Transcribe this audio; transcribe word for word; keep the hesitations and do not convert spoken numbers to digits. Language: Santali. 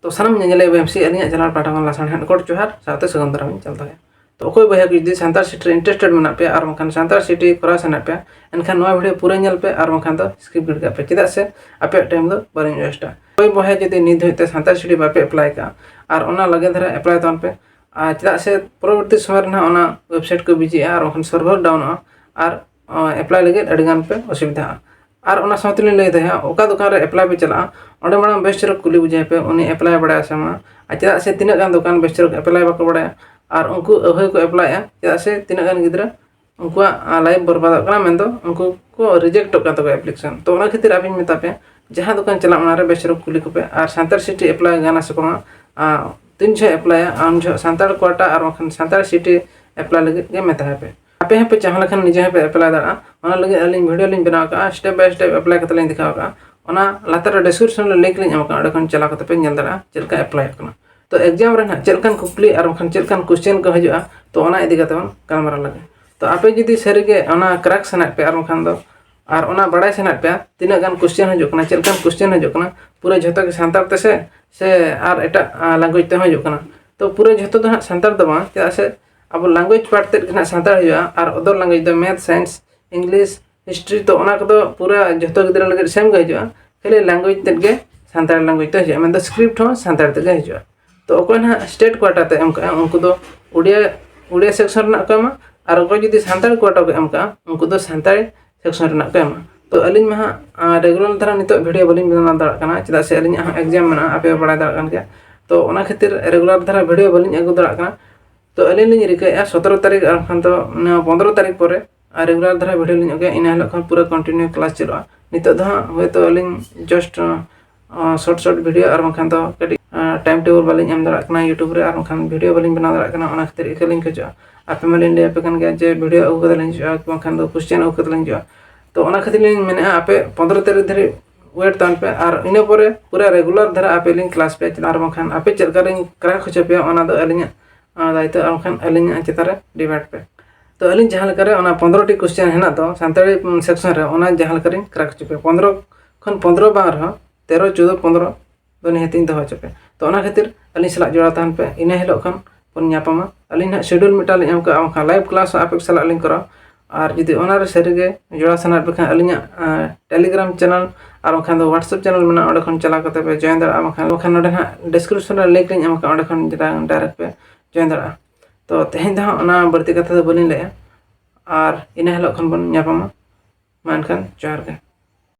ᱛᱚ ᱥᱟᱱᱟᱢ ᱧᱮᱧᱮᱞᱤᱭᱟᱹ ᱵᱚᱭᱦᱟ ᱢᱤᱥᱤ, ᱟᱹᱞᱤᱧᱟᱜ ᱪᱮᱱᱮᱞ ᱯᱟᱦᱴᱟ ᱠᱷᱚᱱ ᱞᱟᱥᱟᱲᱦᱮᱫ ᱠᱚᱴ ᱡᱚᱦᱟᱨ ᱥᱟᱶᱛᱮ ᱥᱟᱹᱜᱩᱱ ᱫᱟᱨᱟᱢ ᱤᱧ ᱪᱟᱞ ᱫᱚᱦᱚᱭᱟ᱾ ᱛᱚ ᱚᱠᱚᱭ ᱵᱚᱭᱦᱟ ᱠᱚ ᱡᱩᱫᱤ ᱥᱟᱱᱛᱟᱲ ᱥᱤᱴ ᱨᱮ ᱤᱱᱴᱟᱨᱮᱥᱴᱮᱰ ᱢᱮᱱᱟᱜ ᱯᱮᱭᱟ ᱟᱨ ᱵᱟᱝᱠᱷᱟᱱ ᱥᱟᱱᱛᱟᱲ ᱥᱤᱴ ᱠᱚᱨᱟᱣ ᱥᱟᱱᱟᱭᱮᱫ ᱯᱮᱭᱟ, ᱮᱱᱠᱷᱟᱱ ᱱᱚᱣᱟ ᱵᱷᱤᱰᱤᱭᱳ ᱯᱩᱨᱟᱹ ᱧᱮᱞ ᱯᱮ ᱟᱨ ᱵᱟᱝᱠᱷᱟᱱ ᱫᱚ ᱥᱠᱤᱯ ᱜᱤᱰᱤ ᱠᱟᱜ ᱯᱮ, ᱪᱮᱫᱟᱜ ᱥᱮ ᱟᱯᱮᱭᱟᱜ ᱴᱟᱭᱤᱢ ᱫᱚ ᱵᱟᱹᱞᱤᱧ ᱳᱭᱮᱥᱴᱟ᱾ ᱚᱠᱚᱭ ᱵᱚᱭᱦᱟ ᱡᱩᱫᱤ ᱱᱤᱛ ᱫᱷᱟᱹᱵᱤᱡ ᱛᱮ ᱥᱟᱱᱛᱟᱲ ᱥᱤᱴ ᱵᱟᱯᱮ ᱮᱯᱞᱟᱭ ᱠᱟᱜᱼᱟ ᱟᱨ ᱚᱱᱟ ᱞᱟᱜᱮ ᱫᱷᱟᱨᱟ ᱮᱯᱞᱟᱭ ᱛᱟᱵᱚᱱ ᱯᱮ, ᱟᱨ ᱪᱮᱫᱟᱜ ᱥᱮ ᱯᱚᱨᱚᱵᱚᱨᱛᱤ ᱥᱚᱢᱚᱭ ᱨᱮ ᱱᱟᱦᱟᱜ ᱚᱱᱟ ᱣᱮᱵᱥᱟᱭᱤᱴ ᱠᱚ ᱵᱤᱡᱤᱜᱼᱟ ᱟᱨ ᱵᱟᱝᱠᱷᱟᱱ ᱥᱟᱨᱵᱷᱟᱨ ᱰᱟᱣᱩᱱᱚᱜᱼᱟ ᱟᱨ ᱮᱯᱞᱟᱭ ᱞᱟᱹᱜᱤᱫ ᱟᱹᱰᱤ ᱜᱟᱱ ᱯᱮ ᱚᱥᱩᱵᱤᱫᱷᱟᱜᱼᱟ᱾ ᱟᱨ ᱚᱱᱟ ᱥᱟᱶ ᱛᱮᱞᱤᱧ ᱞᱟᱹᱭ ᱫᱟᱲᱮᱭᱟᱜᱼᱟ, ᱚᱠᱟ ᱫᱚᱠᱟᱱ ᱨᱮ ᱮᱯᱞᱟᱭ ᱯᱮ ᱪᱟᱞᱟᱜᱼᱟ, ᱚᱸᱰᱮ ᱢᱟᱲᱟᱝ ᱵᱮᱥ ᱪᱮᱦᱨᱟ ᱠᱩᱞᱤ ᱵᱩᱡᱷᱟᱹᱣ ᱯᱮ, ᱩᱱᱤ ᱮᱯᱞᱟᱭ ᱵᱟᱲᱟᱭᱟ ᱥᱮ ᱵᱟᱝ᱾ ᱟᱨ ᱪᱮᱫᱟᱜ ᱥᱮ ᱛᱤᱱᱟᱹᱜ ᱜᱟᱱ ᱫᱚᱠᱟᱱ ᱵᱮᱥ ᱪᱮᱦᱨᱟ ᱮᱯᱞᱟᱭ ᱵᱟᱠᱚ ᱵᱟᱲᱟᱭᱟ ᱟᱨ ᱩᱱᱠᱩ ᱟᱹᱣᱦᱟᱹ ᱠᱚ ᱮᱯᱞᱟᱭᱮᱫᱼᱟ, ᱪᱮᱫᱟᱜ ᱥᱮ ᱛᱤᱱᱟᱹᱜ ᱜᱟᱱ ᱜᱤᱫᱽᱨᱟᱹ ᱩᱱᱠᱩᱣᱟᱜ ᱞᱟᱭᱤᱯᱷ ᱵᱚᱨᱵᱟᱫᱚᱜ ᱠᱟᱱᱟ, ᱢᱮᱱᱫᱚ ᱩᱱᱠᱩ ᱠᱚ ᱨᱤᱡᱮᱠᱴᱚᱜ ᱠᱟᱱ ᱛᱟᱠᱚᱣᱟ ᱮᱯᱞᱤᱠᱮᱥᱚᱱ᱾ ᱛᱚ ᱚᱱᱟ ᱠᱷᱟᱹᱛᱤᱨ ᱟᱹᱵᱤᱱ ᱢᱮᱛᱟ ᱯᱮᱭᱟ, ᱡᱟᱦᱟᱸ ᱫᱚᱠᱟᱱ ᱪᱟᱞᱟᱜ ᱚᱱᱟᱨᱮ ᱵᱮᱥ ᱪᱮᱦᱨᱟ ᱠᱩᱞᱤ ᱠᱚᱯᱮ ᱟᱨ ᱥᱟᱱᱛᱟᱲ ᱥᱤᱴ ᱮᱯᱞᱟᱭ ᱜᱟᱱᱟ ᱥᱮ ᱵᱟᱝᱟ, ᱟᱨ ᱛᱤᱱ ᱡᱚᱦᱚᱜ ᱮᱯᱞᱟᱭᱟ, ᱩᱱ ᱡᱚᱦᱚᱜ ᱥᱟᱱᱛᱟᱲ ᱠᱚᱣᱟᱴᱟ ᱟᱨ ᱵᱟᱝᱠᱷᱟᱱ ᱥᱟᱱᱛᱟᱲ ᱥᱤᱴ ᱮᱯᱞᱟᱭ ᱞᱟᱹᱜᱤᱫ ᱜᱮ ᱢᱮᱛᱟᱭ ᱯᱮ᱾ ᱟᱯᱮ ᱦᱚᱸᱯᱮ ᱪᱟᱦᱟᱣ ᱞᱮᱠᱷᱟᱱ ᱱᱤᱡᱮ ᱦᱚᱸᱯᱮ ᱮᱯᱞᱟᱭ ᱫᱟᱲᱮᱭᱟᱜᱼᱟ᱾ ᱚᱱᱟ ᱞᱟᱹᱜᱤᱫ ᱟᱹᱞᱤᱧ ᱵᱷᱤᱰᱤᱭᱳ ᱞᱤᱧ ᱵᱮᱱᱟᱣ ᱠᱟᱜᱼᱟ, ᱥᱴᱮᱯ ᱵᱟᱭ ᱥᱴᱮᱯ ᱮᱯᱞᱟᱭ ᱠᱟᱛᱮ ᱞᱤᱧ ᱫᱮᱠᱷᱟᱣ ᱠᱟᱜᱼᱟ᱾ ᱚᱱᱟ ᱞᱟᱛᱟᱨ ᱨᱮ ᱰᱤᱥᱠᱨᱤᱯᱥᱚᱱ ᱨᱮ ᱞᱤᱝᱠ ᱞᱤᱧ ᱮᱢ ᱠᱟᱜᱼᱟ, ᱚᱸᱰᱮ ᱠᱷᱚᱱ ᱪᱟᱞᱟᱣ ᱠᱟᱛᱮ ᱯᱮ ᱧᱮᱞ ᱫᱟᱲᱮᱭᱟᱜᱼᱟ ᱪᱮᱫ ᱞᱮᱠᱟ ᱮᱯᱞᱟᱭᱚᱜ ᱠᱟᱱᱟ᱾ ᱛᱚ ᱮᱠᱡᱟᱢ ᱨᱮ ᱱᱟᱦᱟᱜ ᱪᱮᱫ ᱞᱮᱠᱟᱱ ᱠᱩᱠᱞᱤ ᱟᱨ ᱵᱟᱝᱠᱷᱟᱱ ᱪᱮᱫ ᱞᱮᱠᱟᱱ ᱠᱚᱥᱪᱮᱱ ᱠᱚ ᱦᱤᱡᱩᱜᱼᱟ, ᱛᱚ ᱚᱱᱟ ᱤᱫᱤ ᱠᱟᱛᱮ ᱵᱚᱱ ᱜᱟᱞᱢᱟᱨᱟᱣ ᱞᱮᱜᱮ᱾ ᱛᱚ ᱟᱯᱮ ᱡᱩᱫᱤ ᱥᱟᱹᱨᱤᱜᱮ ᱚᱱᱟ ᱠᱨᱟᱠ ᱥᱟᱱᱟᱭᱮᱫ ᱯᱮ ᱟᱨ ᱵᱟᱝᱠᱷᱟᱱ ᱫᱚ ᱟᱨ ᱚᱱᱟ ᱵᱟᱲᱟᱭ ᱥᱟᱱᱟᱭᱮᱫ ᱯᱮᱭᱟ ᱛᱤᱱᱟᱹᱜ ᱜᱟᱱ ᱠᱚᱥᱪᱮᱱ ᱦᱤᱡᱩᱜ ᱠᱟᱱᱟ, ᱪᱮᱫ ᱞᱮᱠᱟᱱ ᱠᱚᱥᱪᱮᱱ ᱦᱤᱡᱩᱜ ᱠᱟᱱᱟ, ᱯᱩᱨᱟᱹ ᱡᱷᱚᱛᱚ ᱜᱮ ᱥᱟᱱᱛᱟᱲ ᱛᱮᱥᱮ ᱥᱮ ᱟᱨ ᱮᱴᱟᱜ ᱞᱮᱝᱜᱩᱭᱮᱡᱽ ᱛᱮᱦᱚᱸ ᱦᱤᱡᱩᱜ ᱠᱟᱱᱟ᱾ ᱛᱚ ᱯᱩᱨᱟᱹ ᱡᱷᱚᱛᱚ ᱫᱚ ᱦᱟᱸᱜ ᱥᱟᱱᱛᱟᱲ ᱫᱚ ᱵᱟᱝ, ᱪᱮᱫᱟᱜ ᱥᱮ ᱟᱵᱚ ᱞᱮᱝᱜᱩᱭᱮᱡᱽ ᱯᱟᱨᱴ ᱛᱮᱫ ᱜᱮ ᱦᱟᱸᱜ ᱥᱟᱱᱛᱟᱲ ᱦᱩᱭᱩᱜᱼᱟ ᱟᱨ ᱚᱫᱚᱨ ᱞᱮᱝᱜᱩᱭᱮᱡᱽ ᱫᱚ ᱢᱮᱛᱷ, ᱥᱟᱭᱮᱱᱥ, ᱤᱝᱞᱤᱥ, ᱦᱤᱥᱴᱨᱤ, ᱛᱚ ᱚᱱᱟ ᱠᱚᱫᱚ ᱯᱩᱨᱟᱹ ᱡᱷᱚᱛᱚ ᱜᱤᱫᱽᱨᱟᱹ ᱞᱟᱹᱜᱤᱫ ᱥᱮᱢ ᱜᱮ ᱦᱤᱡᱩᱜᱼᱟ, ᱠᱷᱟᱹᱞᱤ ᱞᱮᱝᱜᱩᱭᱮᱡᱽ ᱛᱮᱫ ᱜᱮ ᱥᱟᱱᱛᱟᱲᱤ ᱞᱮᱝᱜᱩᱭᱮᱡᱽ ᱫᱚ ᱦᱤᱡᱩᱜᱼᱟ, ᱢᱮᱱᱫᱚ ᱥᱠᱨᱤᱯᱴ ᱦᱚᱸ ᱥᱟᱱᱛᱟᱲᱤ ᱛᱮᱜᱮ ᱦᱤᱡᱩᱜᱼᱟ᱾ ᱛᱚ ᱚᱠᱚᱭ ᱱᱟᱦᱟᱜ ᱥᱴᱮᱴ ᱠᱚᱣᱟᱴᱟ ᱛᱮ ᱮᱢ ᱠᱟᱜᱼᱟ, ᱩᱱᱠᱩ ᱫᱚ ᱩᱲᱤᱭᱟ, ᱩᱲᱤᱭᱟ ᱥᱮᱠᱥᱚᱱ ᱨᱮᱱᱟᱜ ᱠᱚ ᱮᱢᱟ, ᱟᱨ ᱚᱠᱚᱭ ᱡᱩᱫᱤ ᱥᱟᱱᱛᱟᱲᱤ ᱠᱚᱣᱟᱴᱟ ᱠᱚ ᱮᱢ ᱠᱟᱜᱼᱟ, ᱩᱱᱠᱩ ᱫᱚ ᱥᱟᱱᱛᱟᱲᱤ ᱥᱮᱠᱥᱚᱱ ᱨᱮᱱᱟᱜ ᱠᱚ ᱮᱢᱟ᱾ ᱛᱚ ᱟᱹᱞᱤᱧ ᱢᱟ ᱦᱟᱸᱜ ᱨᱮᱜᱩᱞᱟᱨ ᱫᱷᱟᱨᱟ ᱱᱤᱛᱚᱜ ᱵᱷᱤᱰᱤᱭᱳ ᱵᱟᱹᱞᱤᱧ ᱵᱮᱱᱟᱣ ᱫᱟᱲᱮᱭᱟᱜ ᱠᱟᱱᱟ, ᱪᱮᱫᱟᱜ ᱥᱮ ᱟᱹᱞᱤᱧᱟᱜ ᱦᱚᱸ ᱮᱠᱡᱟᱢ ᱢᱮᱱᱟᱜᱼᱟ, ᱟᱯᱮ ᱯᱮ ᱵᱟᱲᱟᱭ ᱫᱟᱲᱮᱭᱟᱜ ᱠᱟᱱ ᱜᱮᱭᱟ᱾ ᱛᱚ ᱚᱱᱟ ᱠᱷᱟᱹᱛᱤᱨ ᱨᱮᱜᱩᱞᱟᱨ ᱫᱷᱟᱨᱟ ᱵᱷᱤᱰᱤᱭᱳ ᱵᱟᱹᱞᱤᱧ ᱟᱹᱜᱩ ᱫᱟᱲᱮᱭᱟᱜ ᱠᱟᱱᱟ᱾ ᱛᱚ ᱟᱹᱞᱤᱧ ᱞᱤᱧ ᱨᱤᱠᱟᱹᱭᱮᱫᱼᱟ ᱥᱚᱛᱨᱚ ᱛᱟᱹᱨᱤᱠᱷ ᱟᱨ ᱵᱟᱝᱠᱷᱟᱱ ᱫᱚ ᱱᱚᱣᱟ ᱯᱚᱱᱫᱽᱨᱚ ᱛᱟᱹᱨᱤᱠᱷ ᱯᱚᱨᱮ ᱟᱨ ᱨᱮᱜᱩᱞᱟᱨ ᱫᱷᱟᱨᱟ ᱵᱷᱤᱰᱤᱭᱳ ᱞᱤᱧ ᱟᱹᱜᱩᱭᱟ, ᱤᱱᱟᱹ ᱦᱤᱞᱳᱜ ᱠᱷᱚᱱ ᱯᱩᱨᱟᱹ ᱠᱚᱱᱴᱤᱱᱤᱭᱩ ᱠᱞᱟᱥ ᱪᱟᱹᱞᱩᱜᱼᱟ᱾ ᱱᱤᱛᱚᱜ ᱫᱚ ᱦᱟᱸᱜ ᱦᱳᱭᱛᱳ ᱟᱹᱞᱤᱧ ᱡᱟᱥᱴ ᱥᱚᱨᱴ ᱥᱚᱨᱴ ᱵᱷᱤᱰᱤᱭᱳ ᱟᱨ ᱵᱟᱝᱠᱷᱟᱱ ᱫᱚ ᱠᱟᱹᱴᱤᱡ ᱴᱟᱭᱤᱢ ᱴᱮᱵᱚᱞ ᱵᱟᱹᱞᱤᱧ ᱮᱢ ᱫᱟᱲᱮᱭᱟᱜ ᱠᱟᱱᱟ ᱭᱩᱴᱩᱵᱽ ᱨᱮ, ᱟᱨ ᱵᱟᱝᱠᱷᱟᱱ ᱵᱷᱤᱰᱤᱭᱳ ᱵᱟᱹᱞᱤᱧ ᱵᱮᱱᱟᱣ ᱫᱟᱲᱮᱭᱟᱜ ᱠᱟᱱᱟ, ᱚᱱᱟ ᱠᱷᱟᱹᱛᱤᱨ ᱤᱠᱟᱹ ᱞᱤᱧ ᱠᱷᱚᱡᱚᱜᱼᱟ᱾ ᱟᱯᱮ ᱢᱟᱞᱤᱧ ᱞᱟᱹᱭ ᱟᱯᱮ ᱠᱟᱱ ᱜᱮᱭᱟ ᱡᱮ ᱵᱷᱤᱰᱤᱭᱳ ᱟᱹᱜᱩ ᱠᱟᱛᱮ ᱞᱤᱧ ᱦᱤᱡᱩᱜᱼᱟ, ᱵᱟᱝᱠᱷᱟᱱ ᱫᱚ ᱠᱚᱥᱪᱮᱱ ᱟᱹᱜᱩ ᱠᱟᱛᱮ ᱞᱤᱧ ᱦᱤᱡᱩᱜᱼᱟ᱾ ᱛᱚ ᱚᱱᱟ ᱠᱷᱟᱹᱛᱤᱨ ᱞᱤᱧ ᱢᱮᱱᱮᱫᱼᱟ, ᱟᱯᱮ ᱯᱚᱱᱫᱽᱨᱚ ᱛᱟᱹᱨᱤᱠᱷ ᱫᱷᱟᱹᱨᱤᱡ ᱣᱮᱴ ᱛᱟᱵᱚᱱ ᱯᱮ, ᱟᱨ ᱤᱱᱟᱹ ᱯᱚᱨᱮ ᱯᱩᱨᱟᱹ ᱨᱮᱜᱩᱞᱟᱨ ᱫᱷᱟᱨᱟ ᱟᱯᱮ ᱞᱤᱧ ᱠᱞᱟᱥ ᱯᱮᱭᱟ, ᱟᱨ ᱵᱟᱝᱠᱷᱟᱱ ᱟᱯᱮ ᱪᱮᱫ ᱞᱮᱠᱟ ᱞᱤᱧ ᱠᱨᱟᱠ ᱦᱚᱪᱚ ᱯᱮᱭᱟ, ᱚᱱᱟ ᱫᱚ ᱟᱹᱞᱤᱧᱟᱜ ᱫᱟᱭᱤᱛᱛᱚ ᱟᱨ ᱵᱟᱝᱠᱷᱟᱱ ᱟᱹᱞᱤᱧᱟᱜ ᱪᱮᱛᱟᱱ ᱨᱮ ᱰᱤᱯᱮᱱᱰ ᱯᱮ᱾ ᱛᱚ ᱟᱹᱞᱤᱧ ᱡᱟᱦᱟᱸ ᱞᱮᱠᱟᱨᱮ ᱚᱱᱟ ᱯᱚᱱᱫᱽᱨᱚ ᱴᱤ ᱠᱚᱥᱪᱮᱱ ᱦᱮᱱᱟᱜ ᱫᱚ ᱥᱟᱱᱛᱟᱲᱤ ᱥᱮᱠᱥᱚᱱ ᱨᱮ, ᱚᱱᱟ ᱡᱟᱦᱟᱸ ᱞᱮᱠᱟᱨᱤᱧ ᱠᱨᱟᱠ ᱦᱚᱪᱚ ᱯᱮᱭᱟ, ᱯᱚᱱᱫᱽᱨᱚ ᱠᱷᱚᱱ ᱯᱚᱱᱫᱽᱨᱚ ᱵᱟᱝ ᱨᱮᱦᱚᱸ ᱛᱮᱨᱚ, ᱪᱳᱫᱽᱫᱚ, ᱯᱚᱱᱫᱽᱨᱚ ᱫᱚ ᱱᱤᱦᱟᱹᱛᱤᱧ ᱫᱚᱦᱚ ᱦᱚᱪᱚ ᱯᱮᱭᱟ᱾ ᱛᱚ ᱚᱱᱟ ᱠᱷᱟᱹᱛᱤᱨ ᱟᱹᱞᱤᱧ ᱥᱟᱞᱟᱜ ᱡᱚᱲᱟᱣ ᱛᱟᱦᱮᱱ ᱯᱮ, ᱤᱱᱟᱹ ᱦᱤᱞᱳᱜ ᱠᱷᱚᱱ ᱵᱚᱱ ᱧᱟᱯᱟᱢᱟ᱾ ᱟᱹᱞᱤᱧ ᱱᱟᱦᱟᱜ schedule ᱢᱤᱫᱴᱟᱝ ᱞᱤᱧ ᱮᱢ ᱠᱟᱜᱼᱟ, ᱚᱱᱠᱟ live class ᱦᱚᱸ ᱟᱯᱮ ᱠᱚ ᱥᱟᱞᱟᱜ ᱞᱤᱧ ᱠᱚᱨᱟᱣᱟ᱾ ᱟᱨ ᱡᱩᱫᱤ ᱚᱱᱟᱨᱮ ᱥᱟᱹᱨᱤᱜᱮ ᱡᱚᱲᱟᱣ ᱥᱟᱱᱟᱭᱮᱫ ᱯᱮ ᱠᱷᱟᱱ, ᱟᱹᱞᱤᱧᱟᱜ ᱟᱸ, Telegram channel ᱟᱨ ᱵᱟᱝᱠᱷᱟᱱ ᱫᱚ WhatsApp channel ᱢᱮᱱᱟᱜᱼᱟ, ᱚᱸᱰᱮ ᱠᱷᱚᱱ ᱪᱟᱞᱟᱣ ᱠᱟᱛᱮ ᱯᱮ join ᱫᱟᱲᱮᱭᱟᱜᱼᱟ᱾ ᱵᱟᱝᱠᱷᱟᱱ, ᱵᱟᱝᱠᱷᱟᱱ ᱱᱚᱰᱮ ᱱᱟᱦᱟᱜ description ᱨᱮ link ᱞᱤᱧ ᱮᱢ ᱠᱟᱜᱼᱟ, ᱚᱸᱰᱮ ᱠᱷᱚᱱ direct ᱯᱮ join ᱫᱟᱲᱮᱭᱟᱜᱼᱟ᱾ ᱛᱚ ᱛᱮᱦᱮᱧ ᱫᱚ ᱦᱟᱸᱜ ᱚᱱᱟ ᱵᱟᱹᱲᱛᱤ ᱠᱟᱛᱷᱟ ᱫᱚ ᱵᱟᱹᱞᱤᱧ ᱞᱟᱹᱭᱟ, ᱟᱨ ᱤᱱᱟᱹ ᱦᱤᱞᱳᱜ ᱠᱷᱚᱱ ᱵᱚᱱ ᱧᱟᱯᱟᱢᱟ᱾ ᱢᱟ ᱮᱱᱠᱷᱟᱱ ᱡᱚᱦᱟᱨ ᱜᱮ᱾